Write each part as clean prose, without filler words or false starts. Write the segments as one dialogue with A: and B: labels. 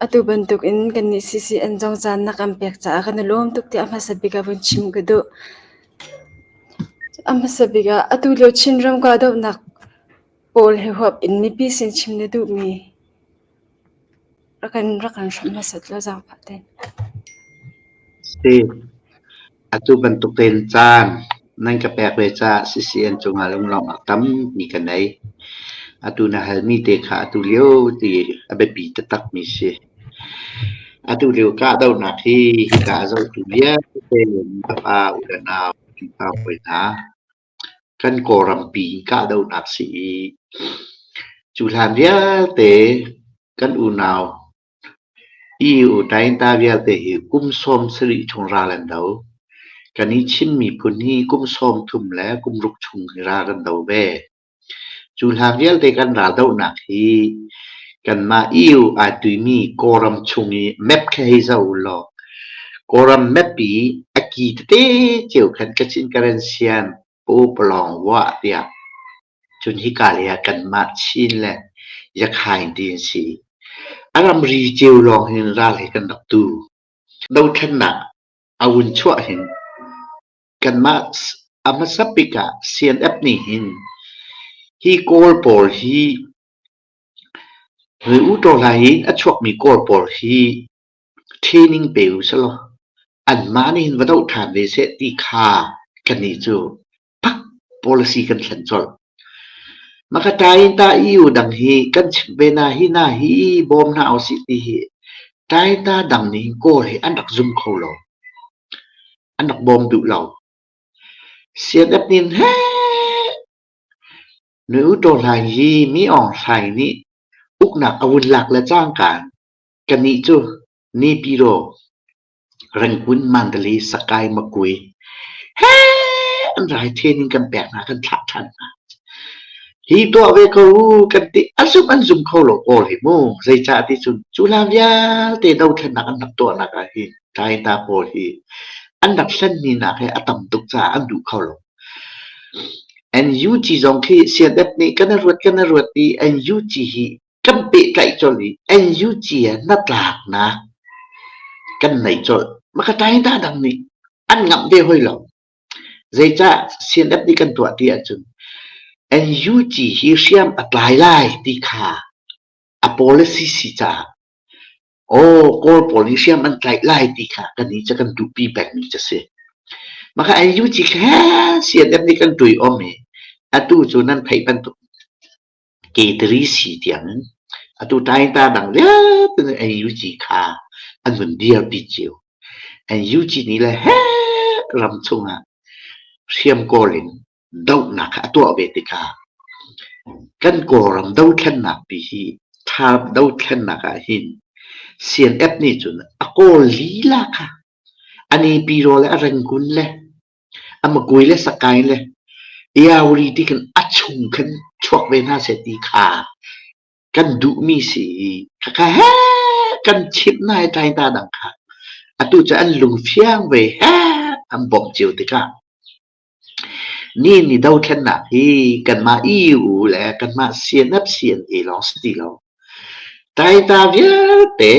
A: Atu bantukin kannih CCN zong caan na kan pek caah kan i lawm tuk tiah a hmasa bik ah vun chim ka duh. A hmasa bik ah atu lio Chinram kahdohnak pawl he huap in mipi sin chim na duhmi rak kan hrawmh hmasat law zaangfah tein.
B: Si. Atu bantuk tein caan nan ka pek ve caah CCN cungah lunglawmhnak tampi ka nei. Atu na halmi te kha atu lio ti a biapi taktakmi si. Atu lio kahdohnak hi hika a zohtu vialte pa u le nau innpa hawi hna kan Kawlrampi kahdohnak si i cu hlan vialte kan unau EU Tainta vialte hi kum 70 chung ral an do. Kan i Chin miphun hi kum 30 le kum ruk chung hi ral kan do ve. Cu hlan vialte kan raldohnak hi kanmah EU aa tuimi Kawlram chung i map khi hei zoh u law Kawlram map i a ki tete cio khan Kachin Karen Sian Pawpalawng Wah tiah cun hika lei ah kanmah Chin le Yakhain ti an si. A ramri cio lawng hin ral hi kan rak tu. Dothlennak a vun chuah hin kanmah a hmasa bik ah CNF nih hin hi Kawl pawl hi U Hlai in a chuakmi Kawl pawl hi training pe u selaw anmah nih hin va doh ṭhan ve seh ti kha kannih cu pak policy kan thlen colh. Makaṭa in tah EU dang hi kan chimh ve hna hi hna hi bawm hna usih ti hi Taita dang nih hin Kawl hi an rak zum kho lo. An rak bawm duh lo. CNF nih heh Nu Taw Hlaing hi Mi Aung Hlaing nih uknak a vun lak le cangka kannih cu Naypyidaw, Rangoon, Mandalay, Sakai, Makwe he an rai training kan pek hna, kan thlah ṭhan hna. Hi tuah ve ko u kan ti a zum an zum kho lo kawl hi mu. Zeicah ti cun cu hlan vialte dothlennak an rak tuahnak ah hin Taita pawl hi an rak hlenmi nak hi a tam tuk caah an duh kho lo. NUG zong khi CNF nih kan i ruat kan i ruat i NUG hi kan pehtlaih colh i NUG he hnatlaknak kan neih colh. Maka Taita dang nih an ngamh ve hoi lo. Zeicah CNF nih kan tuah ti ahcun NUG hi hriam a tlai lai ti kha a policy si caah aw Kawl pawl nih hriam an tlaih lai ti kha kannih cu kan duhpi pengmi cu a si. Maka NUG kha CNF nih kan tui om i atu cu nan theih bantuk K3 si tiang in atu taita dang vialte nih NUG kha an vun dirpi cio. NUG nih le heh ram chungah hriam kawl in dohnak kha a tuah ve tikah kan Kawlram dothlennak pi hi tha dothlennak ah hin CNF nih cun a kawl lila kha a Naypyidaw le a Rangoon le a Magwe le Sakai le Eawri ti khin a chung khan chuak ve hna seh ti kha kan duhmi si i khakha he kan chimh hna i tlai ta dang kha atu cu an lungfiang ve he an bawmh cio tikah ni ni dothlennak hi kanmah EU le kanmah CNF CNA lawng si ti lo. Taita vialte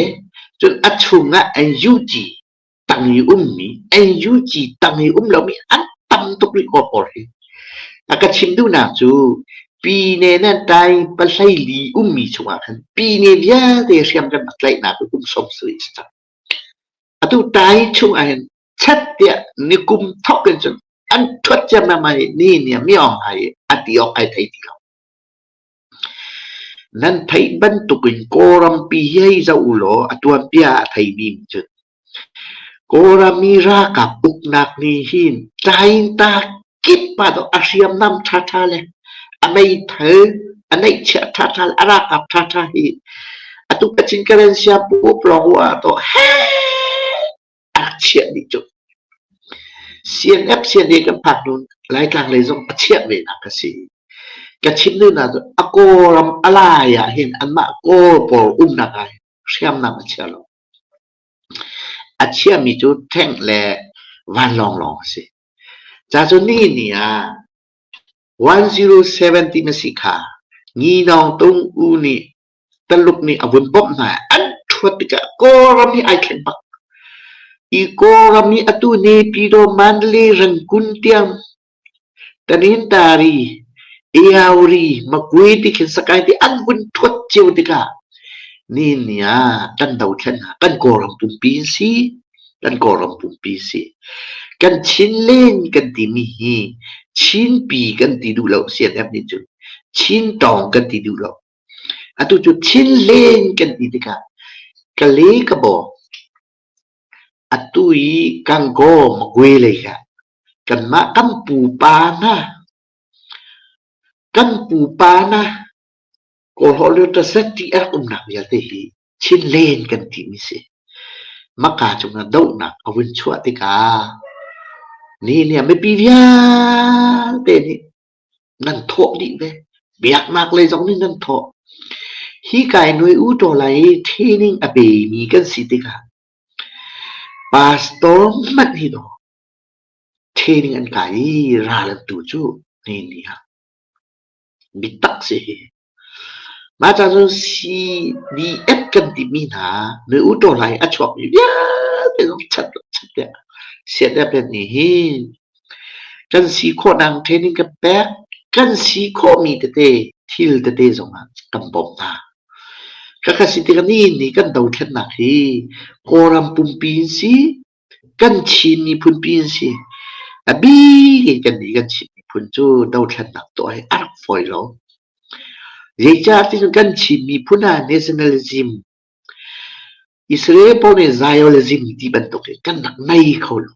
B: cun a chungah NUG tang i ummi NUG tang i um lomi an tam tuk rih ko pawl hi. A ka chim duhnak cu pine nan tai pahlei li ummi chungah khan pine vialte hriam kan rak tlaihnak kum 70 si cang. Atu tai chung ah hin chat tiah nikum thok in cun an thuat ciammam ai ni ni mi ong ai a ti awk ai thei ti lo. Nan theih bantukin Kawlrampi hi hei zoh u law a tuanbia a theimi nih cun Kawlram i ralkap uknak nih hin tlaiinta kip ah a hriamnam ṭhaṭha le a meithal a neihchiah ṭhaṭha le a ralkap ṭhaṭha hi atu Kachin Karen Siapu Plong ah tawh heh a rak chiah dih cu. CNF CNA kan phak hnu Laitlang lei zong a chiah ve nak a si. Ka chim duhnak cu a Kawlram a lai ah hin anmah Kawl pawl umnak ah hin hriamnam a chia lo. A chiami cu tank le vanlawng lawng a si. Ca cu ni ni ah 107 ti na si kha Nginawng Tung U nih Taluk nih a vun bawmh hna i an ṭhuat tikah Kawlram hi ai thleng bak. I Kawlram hi atu Naypyidaw, Mandalay, Rangoon tiang Tanintari, Eauri, Magwe ti khin Sakae ti an vun ṭhuat cio tikah nihin ni ah kan dothlen ah kan Kawlram pumpi in si. Kan Kawlram pumpi si. Kan Chinland kan timi hi Chinpi kan ti duh lo CNF nih cun. Chin tawng kan ti duh lo. Atu cu Chinland kan ti tikah Kale ka baw atu i Gangaw Magwe lei kha kanmah kan pupa hna kan pupa hna Kawlhaw le ZTF umnak vialte hi Chinland kan timi si. Maka cungah dohnak a vun chuah tikah ni nih mipi vialte nih nan thawh dih ve. Biaknak lei zong nih nan thawh. Hi kai nui u taw lai i training a pemi kan si tikah pastor hmanh hi dawh training an kai i ral an tu cu ni ni ah bitak si hi. Mah ca cun CDF kan timi hna nui u taw lai a chuakmi vialte zong chat chat tiah CNF nih hin kan si khawhnak training kan pek, kan si khawhmi tete thil tete zongah kan bawmh hna. Khakha si tikah nihin ni kan dothlennak hi Kawlram pumpi in si, kan Chin miphun pi in si. A bik in kannih kan Chin miphun cu dothlennak tuah hi a rak fawi lo. Zeicah ticun kan Chin miphun ah nationalism Israel pawl nih Zionism ti bantuk hi kan rak nei kho lo.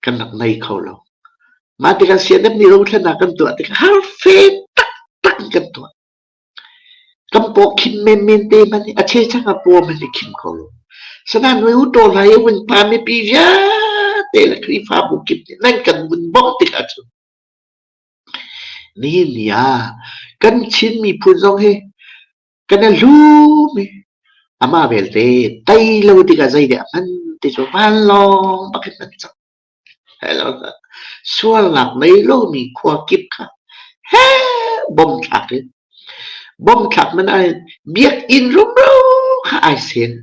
B: Kan rak nei kho lo. Mah tikah CNF nih dothlennak kan tuah tikah harfe taktak in kan tuah. Kan paw khim menmen te hmanh hi a chechang a paw hmanh hi khim kho lo. Sanain noi u taw hla i vun pa mipi vialte le Khrihfabu kip nih nan kan vun bawmh tikah cun nihin ni ah kan Chin miphun zong hi kan i hlum i amah belte tei lo tikah zeidah a hman ti cu vanlawng bak in an cang. Sualnak nei lomi khua kip kha bom thlak in bom thlak man ah biakinn rumro kha ai sen.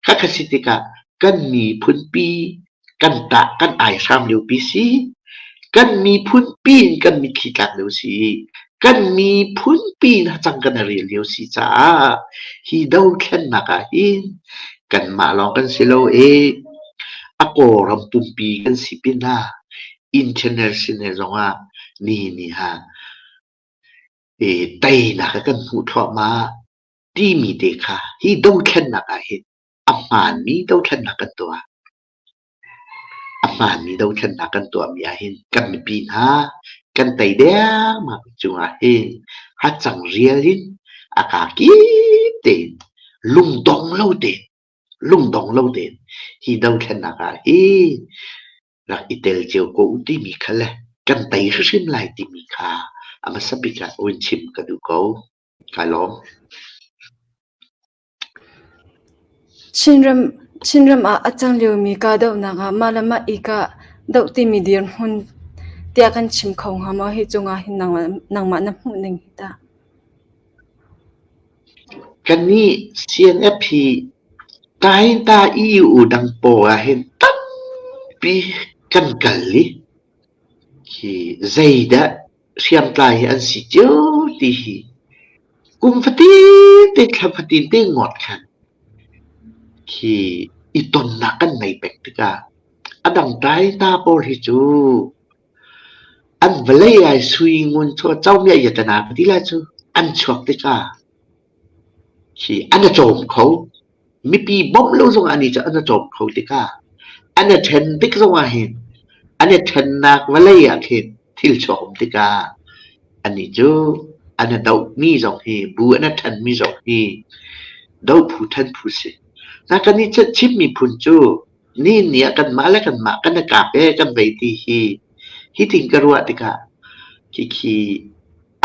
B: Khakha si tikah kan miphunpi kan tah kan ai hram liopi si. Kan miphunpi in kan mitthli tlak lio si. Kan miphunpi in hacang kan i rel lio si caah hi dothlennak ah hin kanmah lawng kan si lo i a Kawlram pumpi kan si pinah international zongah ni ni ah teinak a kan hmuh thluahmah timi te kha hi dothlennak ah hin a hmaanmi dothlennak kan tuah. A hmaanmi dothlennak kan tuahmi ahhin kan mipi hna kan tei dengmang cungah hin hacang rial in a kaa kip tein lungdong lo tein lungdong lo tein hi dothlennak ah hin rak i tel cio ko u timi kha le kan tei hrimhrim lai timi kha a hmasa bik ah hun chim ka duh ko. Kai lawm.
A: Chinram ah a cang liomi kahdohnak ah mah le mah i kah doh timi dirhmun tiah kan chim kho hnga maw? Hi cungah hin nangmah na hmuh ning hi tah?
B: Kannih CNF hi Tainta EU dang pawl ah hin tampi kan kal i hi zeidah hriamtlai hi an si cio ti hi kum fatin te thla fatin te ngawt khan khi i tonnak kan nei peng tikah a dang tainta pawl hi cu an vawlei ai sui ngun chaw comiah yatana ka ti lai cu an chuak tikah khi an i cawm kho. Mipi bawmh lo zongah anih cu an i cawm kho tikah an i ṭhen tik zongah hin an i ṭhennak vawlei ah khin thil chuak um tikah anih cu an i dohmi zong hi bu an i ṭhenmi zong hi dohphu ṭhenphu si. Na kan i Chin miphun cu ni ni ah kanmah le kanmah kan i kap ee kan vei ti hi hitin ka ruah tikah khikhi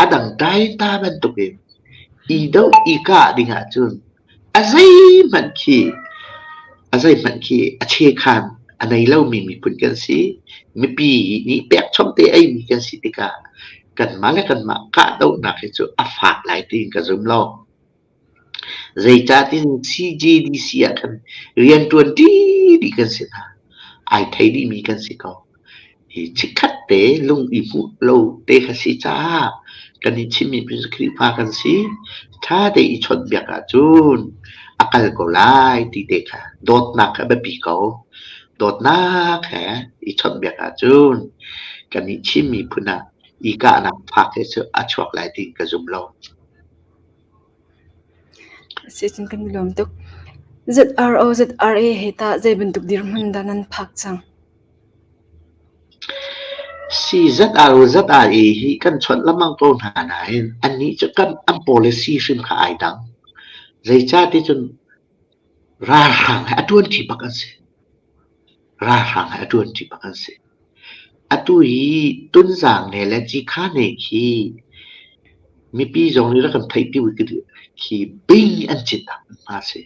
B: a dang taita bantukin i doh i kah ding ahcun a zeihmanh khi a zeihmanh khi a chekhan a nei lomi miphun kan si. Mipi nih pekchom te eimi kan si tikah kanmah le kanmah kahdohnak hi cu a fak lai tiin ka zum lo. Zeicahtin CJDC ah khan rianṭuan ṭi dih kan si hna. Ai thei dihmi kan si ko. Hi chikkhat te lung i hmuh lo te kha si caah kan i chimmi Khrihfa kan si. Ṭha te i chawnhbiak ahcun a kal ko lai ti te kha dawtnak kha a biapi ko. Dawtnak he i chawnhbiak ahcun kan i chimmi phun ah i kahnak fak hi cu a chuak lai ti ka zum lo.
A: Sicun kan i lawm tuk. ZRO ZRA he tah zei bantuk dirhmun dah nan phak cang?
B: CZRO ZRA hi kan chawnh lengmang ko hna nain annih cu kan an policy hrim kha ai dang. Zeicah ti cun ralhrang he a ṭuanṭi bak an si. Ralhrang he a ṭuanṭi bak an si. Atu hi Tunzang ne le Cikha ne khi mipi zong nih rak kan theihpi khi bing an cinnak hmunhma a si.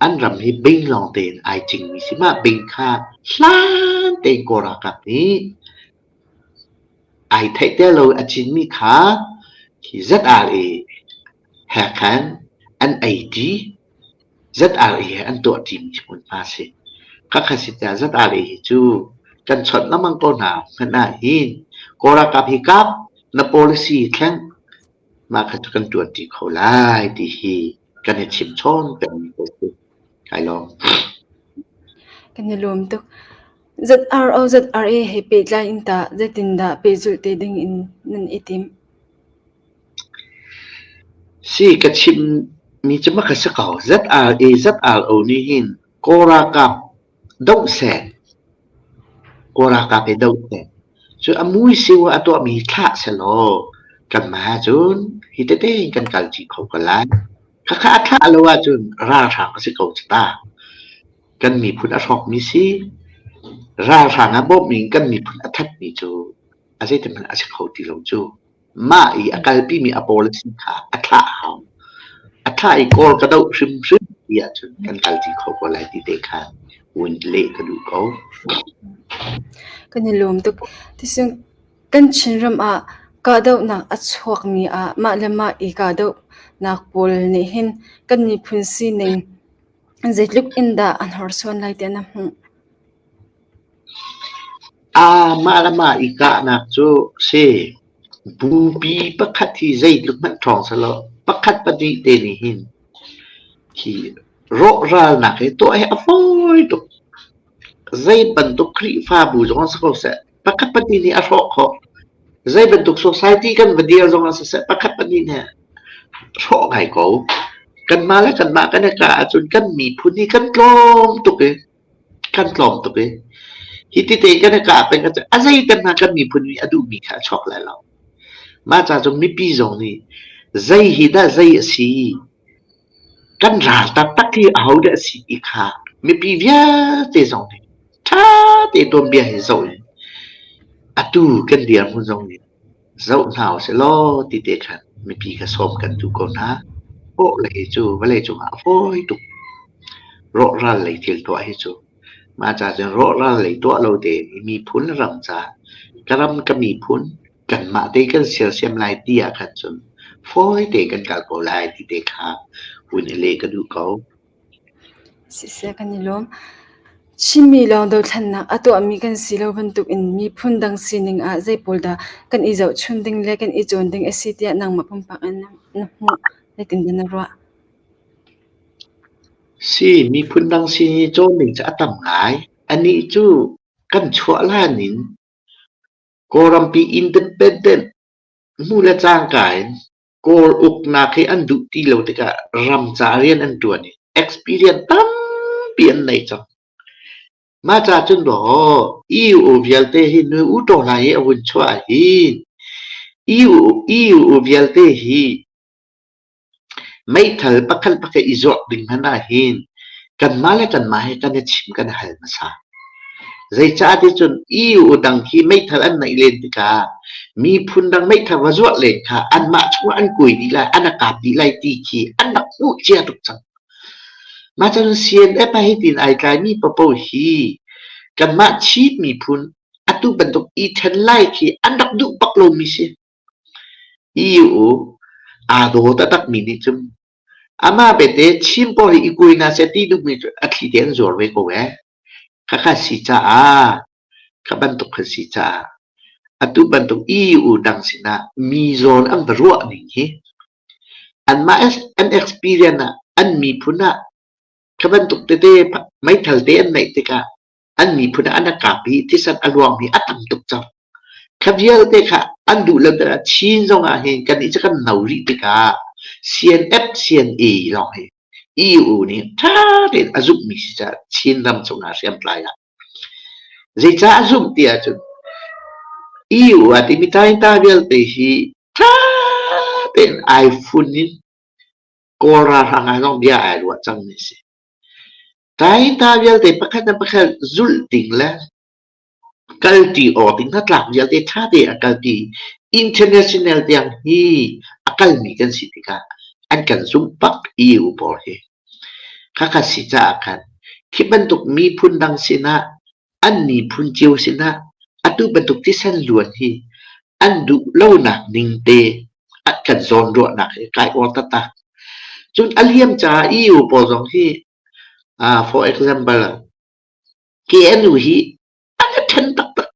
B: An ram hi bing lawng tein ai cingmi si. Mah bing kha hlan tein Kawl ralkap nih ai theihter lo i a cinmi kha khi ZRA he khan an ei ṭi. ZRA he an tuah ṭimi hmunhma a si. Khakha si tiah ZRA hi cu kan chawnh lengmang ko hna hmanh ah hin Kawl ralkap hi kap na policy thleng mah kha cu kan ṭuan ṭi kho lai ti hi kan i chimchawn pengmi a si. Kai lawm.
A: Kan i lawm tuk. ZRO ZRA he pehtlai in tah zeitindah pehzulh te ding in nan i timh?
B: Si ka chimmi cu mah kha si ko. ZRA ZRO nih hin Kawl ralkap doh seh. Kawl ralkap hi doh seh. Cu a mui siu a tuahmi thlah sehlaw kanmah ahcun hi tete in kan kalṭi kho ko lai. Khakha a thlah lo ahcun ralhrang a si ko cu ta. Kan miphun a hrawkmi si. Ralhrang a bawmh in kan miphun a thatmi cu a zeitihmanh a si kho ti lo cu. Mah i a kalpimi a policy kha a thlah a hau. A thlah i Kawl ka doh hrimhrim ti ahcun kan kalṭi kho ko lai ti te kha vun leh ka duh ko.
A: Kan i lawm tuk. Tisung kan Chinram ah kahdohnak a chuakmi ah mah le mah i kahdohnak pawl nih hin kan miphun sining zeitluk in dah an horsuan lai tiah na hmuh?
B: Aa mah le mah i kahnak cu si. Bupi pakhat hi zeitluk hmanh ṭhawng sehlaw pakhat pahnih te nih hin hi rawhralnak hi tuah hi a fawi tuk. Zei bantuk Khrihfabu zong si ko seh, pakhat pahnih nih a hrawh khawh. Zei bantuk society kan va dir zong ah siseh, pakhat pahnih nih hrawh ngai ko. Kanmah le kanmah kan i kah ahcun kan miphun hi kan tlawm tuk i kan tlawm tuk i hi ti te kan i kah peng ahcun a zeitem hna kan miphun nih a duhmi kha a chuak lai lo. Mah ca cu mipi zong nih zei hi dah zei a si kan ral taktak hi ahodah a si ti kha mipi vialte zong nih ṭha te tuanbia hi zoh in atu kan dirhmun zong nih zoh hna usih law ti te khan mipi kha sawm kan duh ko hna. Hawh lei cu vawlei cungah a fawi tuk. Rawhral lei thil tuah hi cu mah ca cun rawhral lei tuah lo tein miphun ram ca ka ram ka miphun kanmah te kan sersiam lai ti ah khan cun fawi te kan kal ko lai ti te kha hun i leh ka duh ko.
A: Siseh kan i lawm. Chinmi lawng dothlennak a tuahmi kan si lo bantukin miphun dang sining ah zei pawl dah kan i zohchun ding le kan i cawn ding a si tiah nangmah pumpak in na hmuh, zeitindah na ruah?
B: Si, miphun dang sin i cawn ding cu a tam ngai. Anih cu kan chuah hlan in Kawlrampi independent hnu le cangka in Kawl uknak hi an duh ti lo tikah ram ca rian an ṭuan i experience tampi an nei cang. Mah ca cun dawh EU vialte hi nu u taw hna hi a vun chuah hin EU, EU vialte hi meithal pakhat pakhat i zuarh ding hmanh ah hin kanmah le kanmah hi kan i chim kan i hal hmasa. Zeicah ticun EU dang khi meithal an neih len tikah miphun dang meithal va zuarh len kha anmah chungah an kuai dih lai, an a kap dih lai ti khi an rak hmuh cia tuk cang. Mah cun CNF ah hitin ai tlaimi paohpaoh hi kanmah Chin miphun atu bantuk i ṭhen lai khi an rak duh bak lomi si. EU aa daw taktakmi nih cun. Amah belte Chin pawl hi i kuai hna seh ti duhmi cu a thli te an zuar ve ko ee. Khakha si caah, kha bantuk khan si caah atu bantuk EU dang sinah mi zawn an va ruah ning hi anmah an experience ah an miphun ah kha bantuk tete meithal te an neih tikah an miphun ah an a kap i thisen a luangmi a tam tuk cang. Kha vialte kha an duh lo tikah Chin zong ah hin kannih cu kan no rih tikah CNF CNA lawng hi EU nih ṭha tein a zumhmi si caah Chin ram chungah hriamtlai ah zeicah a zumh ti ahcun EU a timi taingta vialte hi ṭha tein ai fun in Kawl ralhrang ah zong bia ai ruah cangmi a si. Taingta vialte pakhat le pakhat zulh ding le kalṭi awk ding hnatlak vialte ṭha tein a kalpi. International tiang hi a kalmi kan si tikah an kan zumh bak EU pawl hi. Khakha si caah khan khi bantuk miphun dang sinah an miphun cio sinah atu bantuk thisen luan hi an duh lonak ning te an kan zawnruahnak hi kai uar taktak. Cun a liam caah EU pawl zong hi for example KNU hi an i ṭhen taktak.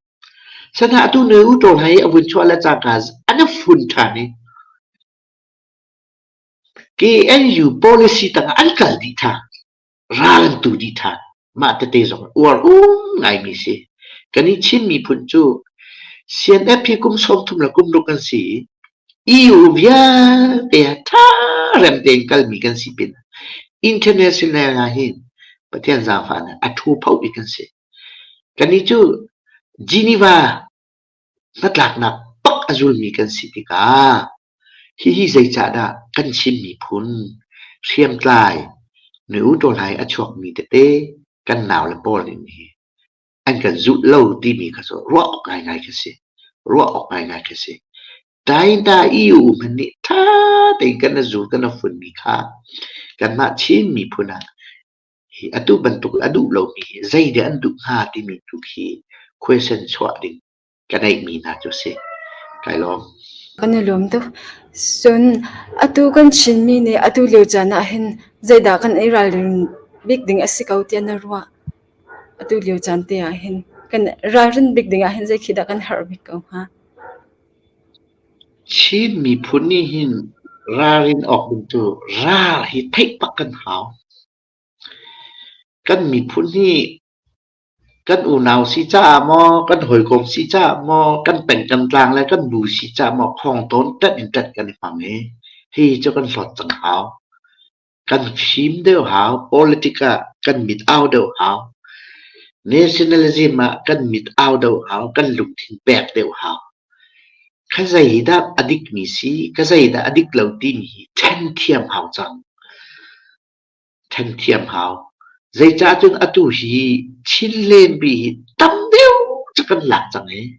B: Sana atu nu U Taw Hlai a vun chuah le cangka an i fun ṭhan i KNU policy tangah an kal dih ṭhan. Ral an tu dih ṭhan. Mah tete zong uar um ngaimi si. Kan i Chin miphun cu CNF hi kum 30 le kum ruk kan si i EU vialte ṭha rem tein kalmi kan si pin international ah hin Pathian zaangfahnak a ṭhu pho bik kan si. Kannih cu Geneva hnatlaknak bak a zulmi kan si tikah hihi zeicahdah kan Chin miphun hriamtlai nu ṭawlhai a chuakmi tete kan naule pawl nih hi an kan zulh lo timi kha cu ruah awk ngaingai khi si. Ruah awk ngaingai khi si. Tainta EU hmanh nih ṭha tein kan zul kan funmi kha kanmah Chin miphun ah hi atu bantuk a duh lomi hi zeidah an duh hnga timi tu khi question chuah ding ka neihmi hna cu si. Kai lawm.
A: Kan i lawm tuk. Cun atu kan Chinmi nih atu lio caan ah hin zeidah kan i ralrin bik ding a si ko tiah na ruah? Atu lio caan te ah hin kan ralrin bik ding ah hin zei khi dah kan herh bik ko hnga?
B: Chin miphun nih hin ralrin awk ding cu ral hi theih bak kan hau. Kan miphun hi kan unau si caah maw, kan hawikom si caah maw, kan peng kan tlang le kan bu si caah maw khong tawn ṭanh in ṭanh kan i hmang i hi cu kan hlawt cang hau. Kan fim deuh hau, politic ah kan mit au deuh hau. Nationalism ah kan mit au deuh hau, kan lungthin pek deuh hau. Ka zeidah a dikmi si, ka zeidah a dik lo timi hi ṭhen thiam hau cang. Ṭhen thiam hau. Zeicah cun atu hi Chinland pi hi tam deuh cu kan lak cang i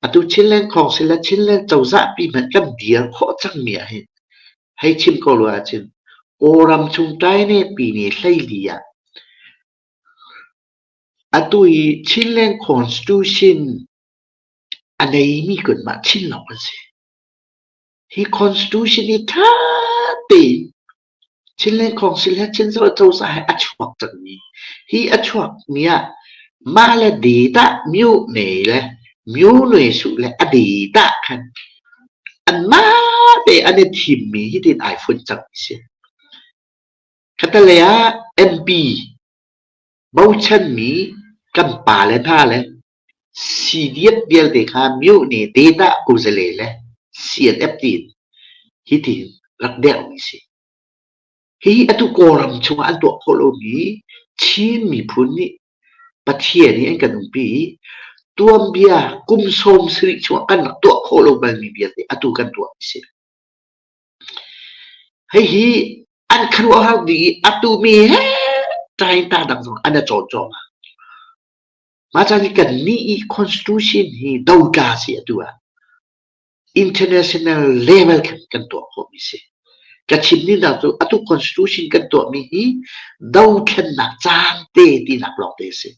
B: atu Chinland Council le Chinland cozah pi hmanh kan dir khawh cangmi ah hin hei chim ko lu ahcun Kawlram chung ṭaine pine hleili ah atu hi Chinland Constitution a neimi kanmah Chin lawng kan si. Hi Constitution hi ṭha tein Chinland Council he Chin cozah he a chuak cangmi. Hi a chuakmi ah mah le data myo ne le myo nwe suh le a data khan anmah te an i thimmi hitin ai fun cangmi si. Khatalei ah MP bochanmi kan pale hna le CDF vialte kha myo-ne data kuzale le CNF tiin hitin rak derhmi si. Hihi atu Kawlram chungah an tuah khawh lomi Chin miphun nih Pathian nih an kan umpi i tuanbia kum 70 chungah kan rak tuah khawh lo balmi vialte atu kan tuahmi si. Hihi an khuaruahhar dih i atu mi he ṭainta dang zong an i cawn cuahmah. Mah caan hi kannih i constitution hi dotla si atu ah. International level khan kan tuah khawhmi si. Ka chim ning dah cu atu constitution kan tuahmi hi dothlennak caan te tinak lawng te a si.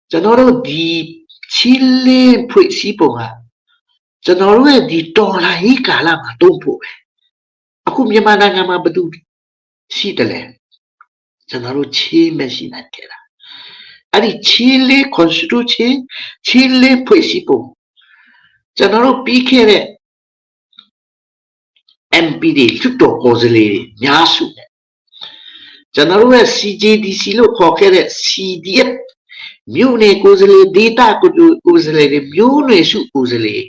B: Canoro di Chile phuih si pung ah Canoro di tawla hi ka la ma tum phu. Aku Myanmar na nga ma batu. Si tale ကျွန်တော်တို့ချင်းပဲရှိနိုင်ခဲ့တာ။အဲ့ဒီချင်းလေး constitution ချင်းလေးဖွဲ့စည်းပုံကျွန်တော်တို့ပြီးခဲ့တဲ့ MP တွေလွှတ်တော်ကိုယ်စားလှယ်တွေများစုနဲ့ကျွန်တော်တို့ရဲ့ CJDC လို့ခေါ်ခဲ့တဲ့ CDF မြို့နယ်ကိုယ်စားလှယ်ဒေတာကိုယ်စားလှယ်တွေမြို့နယ်စုကိုယ်စားလှယ်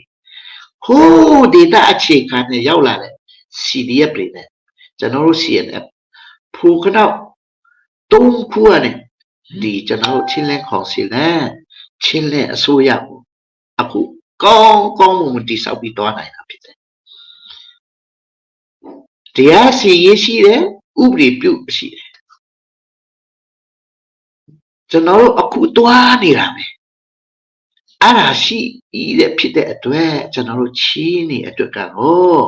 B: ဟိုးဒေတာအခြေခံနဲ့ရောက်လာတဲ့ CDF တွေနဲ့ကျွန်တော်တို့ CNF ဖိုခနောက်၃ခုကနေဒီကျွန်တော်တို့ချင်းလင်းခေါ်စီလဲချင်းလင်းအစိုးရကိုအခုကောင်းကောင်းမွန်မွန်တိဆောက်ပြီးသွားနိုင်တာဖြစ်တယ်တရားစီရင်ရှိတယ်ဥပဒေပြုရှိတယ်ကျွန်တော်တို့အခုသွားနေတာပဲအဲ့ဒါရှိတဲ့ဖြစ်တဲ့အတွက်ကျွန်တော်တို့ချင်းနေအတွက်ကတော့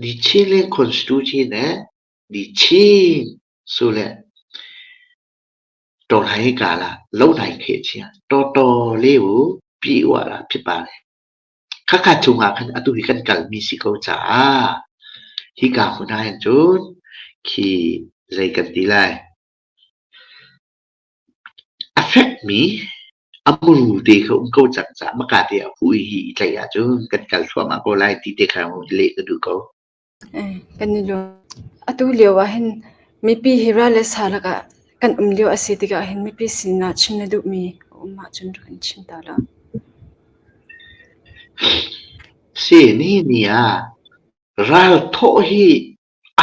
B: ဒီချင်းလင်း constitution နဲ့ဒီချင်းဆိုလဲတော်လှန်ရေးကာလလုံနိုင်ခဲ့ခြင်းတော်တော်လေးကိုပြေဝတာဖြစ်ပါတယ်ခက်ခက်ချုံကခအတူဒီကန်ကလမီစီကိုချာဟိကာခုနိုင်ဂျွန်းခီဇိကန်တီလိုက် affect me amuru te kha um ko chak cha maka te a hui hi tlai ah cun kan kal thluahmah ko lai ti te kha leh ka duh ko.
A: Kan i lawm. Atu lio ah hin mipi hi ral le sa lakah kan um lio a si tikah hin mipi sinah chim na duhmi a um ahcun rak in chim ta la.
B: Si ni ni ah ral thawh hi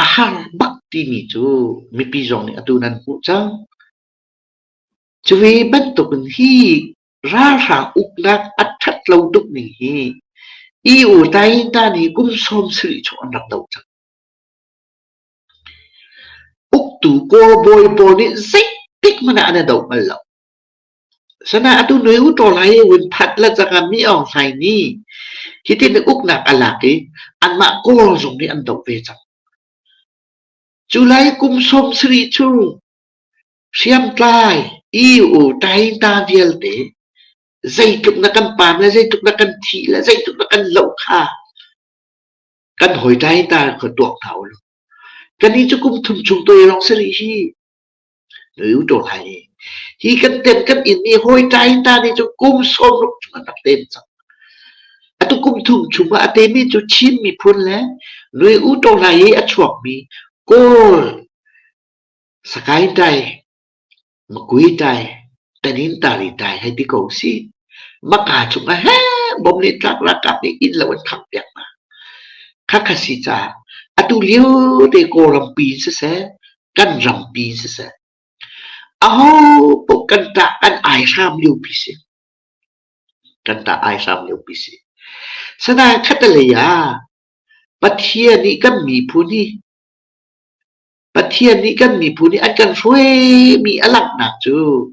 B: a har bak timi cu mipi zong nih atu nan hmuh cang. Cuve bantukin hi ralhrang uknak a ṭhat lo tuk ning hi EU tainta nih kum 70 chung an rak doh cang. Uktu Kawl bawi pawl nih zeitik hmanh ah an i doh bal lo. Sanain atu Nui U Taw Lai win phat le cangka Mi Aung Hlaing nih hitin uknak a lak i anmah Kawl zong nih an doh ve cang. Cu lai kum 70 chung Hriamtlai EU tainta vialte zeitluk na kan paam le zeitluk na kan thih le zeitluk na kan loh kha kan hawi tainta kha tuak hna u law. Kannih cu kum thum chung toi lawng si rih hi. Noi u to lai i hi kan tem kan inn i hawi tainta nih cu kum 60 chung an rak tem cang. Atu kum thum chung ah a temi cu Chin miphun le Nui U To Lai i a chuakmi Kawl Sakaing tai, Makui tai, Tanintari tai hei ti ko sih. Maka chungah he bom nih tlak ralkap nih inn lo an khangh piak hna. Khakha si caah atu lio te Kawlrampi in siseh, kan rampi in siseh, aho paoh kan tah kan aihram liopi si. Kan tah aihram liopi si. Sanain khatalei ah Pathian nih kan miphun hi Pathian nih kan miphun nih an kan hruaimi a langhnak cu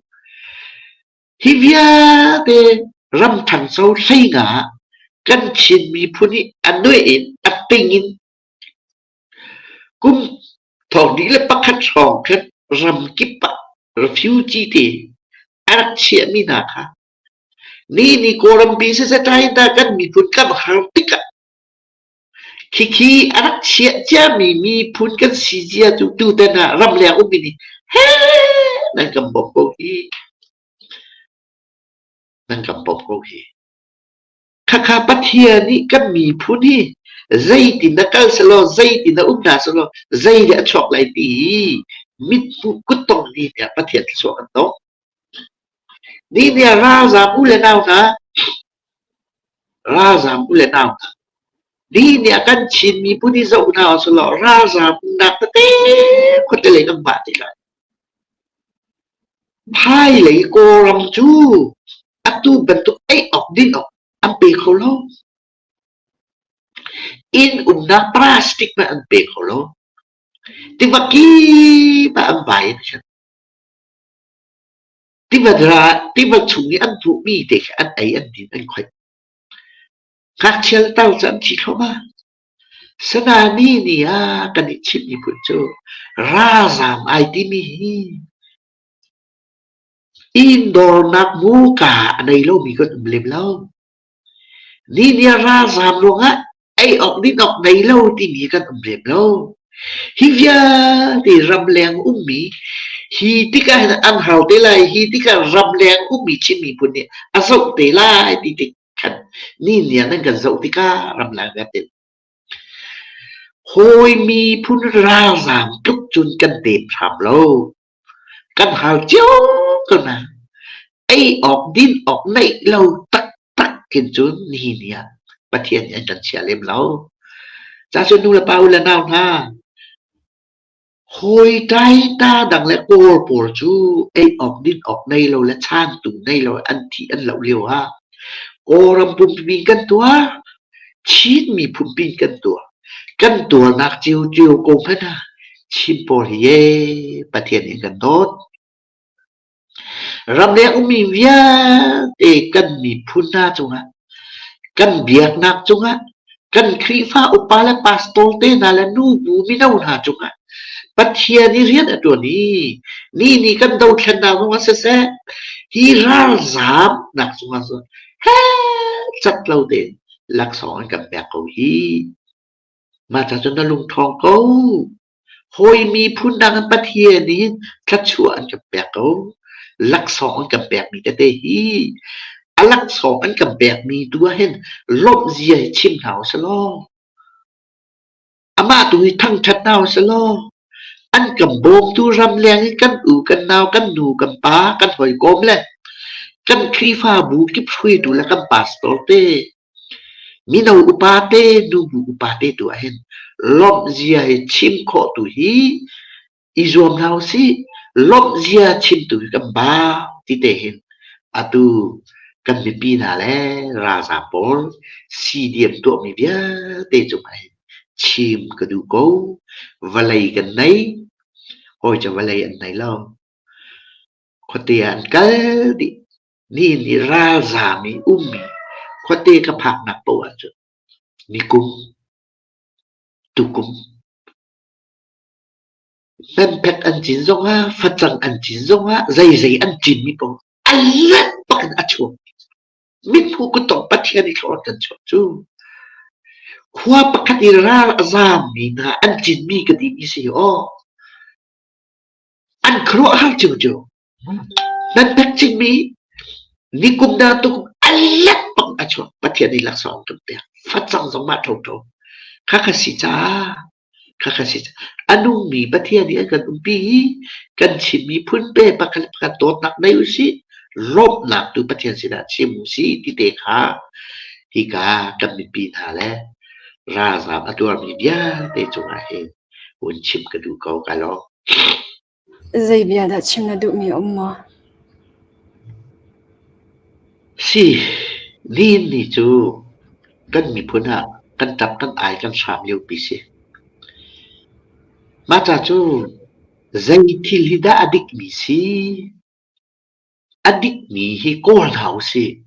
B: hi vialte ram ṭhangcho hleinga ah kan Chin miphun nih a nueh in a ting in kum 2001 hrawng khan ramkip ah refugee te a rak chiahmi hna kha ni ni Kawlrampi siseh kan miphun kan har tikah Khikhi a rak chiah ciami miphun kan si zia cu tutan ah ramleng ummi nih heh nan kan bawmh ko hi. Nan kan bawmh ko hi. Khakha Pathian nih kan miphun hi zeitin na kal selaw, zeitin na um hna selaw, zei dah a chuak lai ti hi mithmuh kuttong ni tiah Pathian thluachuah kan tong. Ni ni ah ralzaam u le nau hna, Ralzaam u le nau hna, ni nih a kan Chin miphun hi zoh hna usih law ralzaam umnak tete khuate lei kan vah ti lai. Hmailei Kawlram cu atu bantuk ei awk din awk an pe kho lo. Inn umnak plastic hmanh an pe kho lo. Tiva kip ah an vai in a Tiva chung i an hmuhmi te khi an ei, an din, an khoih. Ngakchia le tar cu an thi thluahmah. Sanani ni ah kan i chimh miphun cu ralzaam ai timi hi inndawrnak muka a nei lomi kan um lem lo. Ni ni ah ralzaam ruangah ei awk din awk nei lo timi kan um lem lo. Hi vialte ramleng ummi hi tikah hin an hau te lai, hi tikah ramleng ummi Chin miphun nih a zoh te lai ti tik khan ni niang nan kan zoh tikah ramleng vialte hawi miphun ralzaam tluk cun kan tem hram lo. Kan hal cio ko na. Ei awk din awk neih lo taktak khin cun nihin ni ah Pathian nih an kan chia lem lo. Ca cu nu le pa u le nau hna, hawi ṭai ta dang le Kawl pawl cu ei awk din awk nei lo le chantu nei lo an thi an loh lio ah Kawlram pumpi in kan tuar, Chin miphun pin kan tuar. Kan tuarnak ciocio ko hmanh ah Chin pawl hi ee Pathian nih kan dawt. Ramleng ummi vialte kan miphun hna cungah, kan biaknak cungah, kan Khrihfa upa le pastor te hna le nubu mino hna cungah Pathian i rian a ṭuan i ni nih kan dothlennak zongah siseh, hi ralzaam nak cungah cun cat lo tein laksawng an kan pek ko hi. Mah ca cun na lung ṭhawng ko. Hawi miphun dang in Pathian nih thluachuah an kan pek ko. Laksawng an kan pekmi tete hi a laksawng an kan pekmi tu ah hin lawmh zia hi chim hna usih law amah tu hi thangṭhat hna usih law an kan bawmtu ramleng i kan u kan nau kan nu kan pa kan hawikom le kan Khrihfabu kip hruaitu le kan pastor te Mino upa te, nubu upa te tu ahhin lawmh zia hi chim khawh tu hi i zuam hna usih. Lawmh zia chim tu hi kan bau ti te hin atu kan mipi hna le ralzaam pawl CDM tuahmi vialte cungah hin chim ka duh ko. Vawlei kan nei, hawi cu vawlei an nei lo. Khuate ah an kal dih. Ni nih ralzaam i ummi khuate ka phaknak paoh ahcun nikum, tukum, hmenphek an cin zongah, facang an cin zongah, zeizei an cinmi paoh a let bak in a chuak. Mithmuh kuttongh Pathian i thlawt kan chuah cu. Khua pakhat i ral a zaammi hna an cinmi ka timi si aw. An khuaruahhar ciocio. Nan pek cingmi nikum na tukum a let bang a chuak. Pathian nih laksawng kan pek. Facang zong mah ṭhoṭho. Khakha si caah khakha si caah a nungmi Pathian nih an kan umpi i kan Chin miphun pe pakhat le pakhat dawtnak nei usih, lawmhnak tu Pathian sinah chim usih ti te kha hika kan mipi hna le ralzaam a tuarmi vialte cungah hin hun chim ka duh ko ka lawm.
A: Zei bia dah chim na duhmi a um maw?
B: Si, nihin ni cu kan miphun ah kan ṭap kan ai kan hram liopi si. Mah ca cu zei thil hi dah a dikmi si? A dikmi hi kawl hna usih.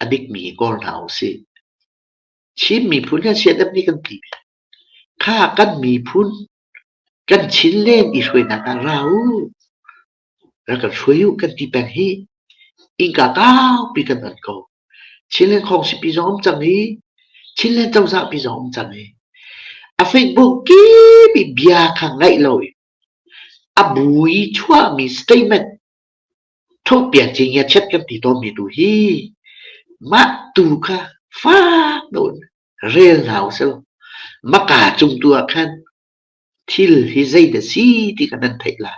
B: A dikmi hi kawl hna usih. Chin miphun kan sian nih kan ti. Kha kan miphun Kan Chinland i hruainak ah ra u, rak kan hruai u kan ti peng hih. Innka kaupi kan on ko. Chinland khawngsipi zong um cang i, Chinland cozahpi zong um cang i, a Facebook kip i bia kha ngaih lo in a bu i chuahmi statement thukpian cingia-chiat kan ti tawnmi tu hi mah tu kha fak nawn rel hna usih. Maka cung tu ah khan thil hi zeidah si ti kha nan theih lai.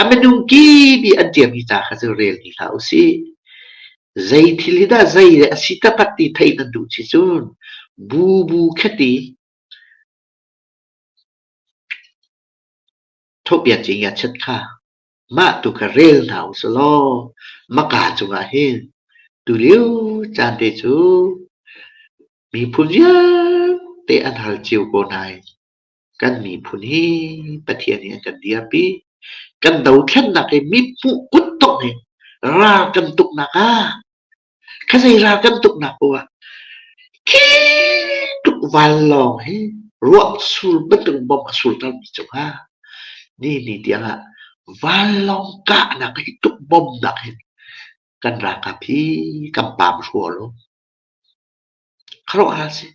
B: A minung kip i an ṭialmi ca kha cu rel ti hlah usih. Zei thil hi dah zei a si taktak ti theih nan duh si cun bu bu khat i thawhpian cing ah chat kha mah tu kha rel hna usih law maka cungah hin tulio caan te cu miphun vialte an hal cio ko nain kan miphun hi Pathian nih an kan dirpi. Kan dothlennak hi mithmuh kuttongh in ral kan tuknak ah Khazei ral kan tuknak poah ah khi tluk vanlawng hi ruah sur bantuk bom a surtermi cungah ni ni tiangah vanlawng kahnak hi tuk bomnak hin kan ralkap hi kan pam hrua lo. Khuaruahhar si.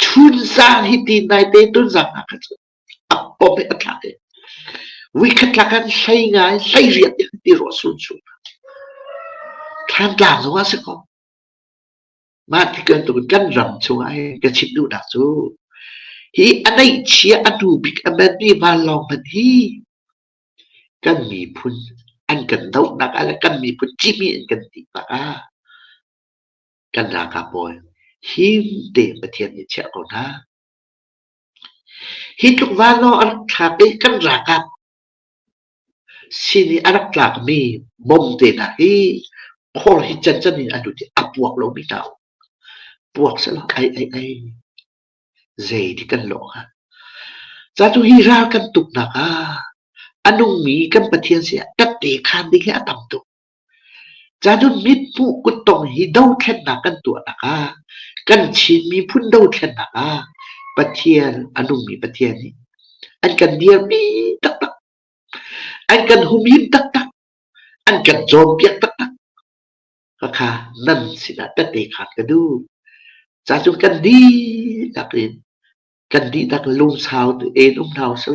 B: Chunzang hi ti naite tunzang hna kha cu a pom i a thlak i vuikhat tlak an hlei ngai hlei riat tiang ti ruah sun sun. Thlantlang zong ah si ko. Mah ti bantuk in kan ram chungah hin ka chim duhnak cu hi a neihchia a hnu bik a menmi vanlawng hmanh hi kan miphun an kan dohnak ah le kan miphun cihmih an kan tihnak ah kan ralkap pawl him tein Pathian nih chiah ko hna. Hi tluk vanlawng a rak thlak i kan ralkap sin i a rak tlakmi bom te hna hi khor hi cancan in an lut i a puak lomi hna um. Puak sehlaw ai ai ai zei ti kan lawh hnga. Ca cu hi ral kan tuknak ah a nungmi kan Pathian si ah tette khaan ding hi a tam tuk. Ca cu mithmuh kuttong hi dothlennak kan tuahnak ah kan Chin miphun dothlennak ah Pathian a nungmi Pathian nih an kan dirpi taktak. An kan humhim taktak. An kan cawnpiak taktak. Khakha nan sinah tette khaan ka duh. Ca cu kan dihlak in kan dihlak lungsau tein um hna usih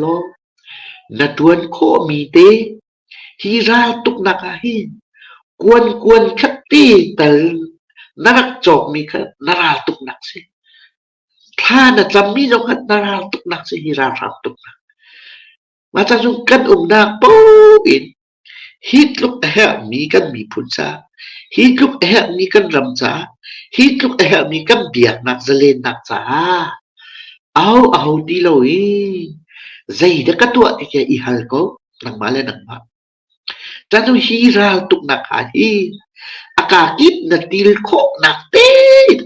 B: na ṭuan khawhmi te hi raltuknak ah hin kuan kuan khat te tal na rak cawkmi kha na raltuknak si. Thla na cammi zong kha na raltuknak si hi ralhrang tuknak. Mah ca cu kan umnak paoh in Hi tluk a herhmi kan miphun caah, hi tluk a herhmi kan ram caah, hi tluk a herhmi kan biaknak zalennak caah aho aho ti lo i zeidah ka tuah ti khi i hal ko nangmah le nangmah. Cun hi raltuknak ah hi a kakip na til khawhnak tein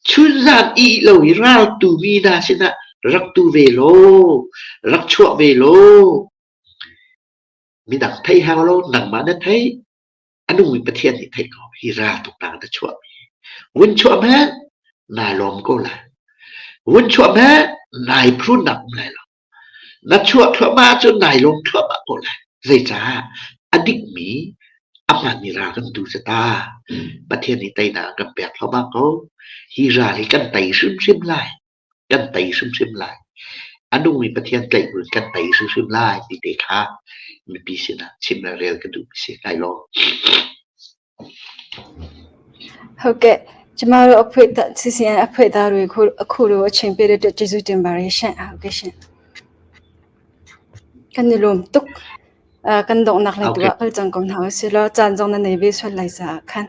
B: chunzan ih lo i raltu mi hna sinah rak tu ve law, rak chuah ve law, Midang theih hau lo, nangmah na theih. A nungmi Pathian nih theih ko. Hi raltuknak na chuahmi. Vun chuah hmanh, naa lawm ko lai. Vun chuah hmanh, nai phrunnak um lai lo. Na chuah thluahmah ahcun nai lawm thluahmah ko lai. Zeicah? A dikmi, a hmaanmi ral kan tu cu ta. Pathian nih teinak a kan pek thluahmah ko. Hi ral hi kan tei hrimhrim lai. Kan tei hrimhrim lai. A nungmi Pathian tlaih buin kan tei hrimhrim lai ti te kha mipi sinah chim le rel ka duhmi si. Kai lawm.
A: ဟုတ်ကဲ့ကျမတို့အဖွဲ့သား CCN အဖွဲ့သားတွေခုအခုလိုအချိန်ပေးတဲ့အတွက်ကျေးဇူးတင်ပါတယ်ရှင်ဟုတ်ကဲ့ရှင်kan i lawm tuk kan donghnak lei tu ah kal cang ko hna usih law caan zong na nei ve sual lai caah khan.